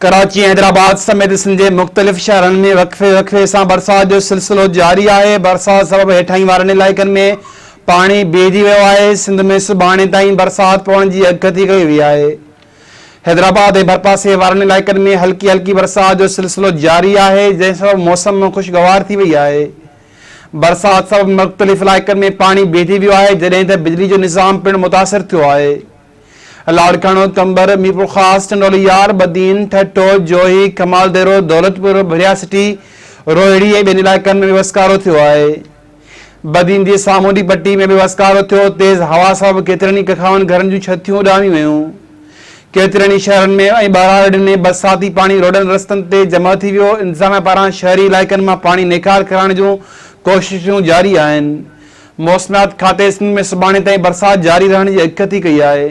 ڪراچي ۽ حيدرآباد سميت سنڌ جي مختلف شهرن ۾ وقفي وقفي سان برسات جو سلسلو جاري آهي، برسات سبب هيٺاهين وارن علائقن ۾ پاڻي بيهجي ويو آهي، سنڌ ۾ سڀاڻي تائين برسات پوڻ جي اڳڪٿي ڪئي وئي آهي. حيدرآباد ۽ ڀرپاسي وارن علائقن ۾ هلڪي هلڪي برسات جو سلسلو جاري آهي، جنهن سبب موسم خوشگوار ٿي وئي آهي. برسات سبب مختلف علائقن ۾ پاڻي بيهجي ويو آهي، جڏهن ته بجلي جو نظام پڻ متاثر ٿيو آهي. لاڙڪاڻو، قمبر، ميرپورخاص، ٽنڊولهيار، بدين، ٺٽو، جوهي، ڪمالديرو، دولتپور، ڀريا سٽي، روهڙي ۽ ٻين علائقن ۾ به وسڪارو ٿيو آهي. بدين جي سامونڊي پٽي ۾ به وسڪارو ٿيو، تيز هوا سبب ڪيترن ئي ڪکاون گهرن جون ڇتيون اڏامي ويون. ڪيترن ئي شهرن ۾ ۽ ٻهراڙين ۾ برساتي پاڻي روڊن رستن تي جمع ٿي ويو، انتظاميا پاران شهري علائقن مان پاڻي نيڪال ڪرائڻ جون ڪوششون جاري آهن. موسميات کاتي سنڌ ۾ سڀاڻي تائين برسات جاري رهڻ جي اڳڪٿي ڪئي آهي.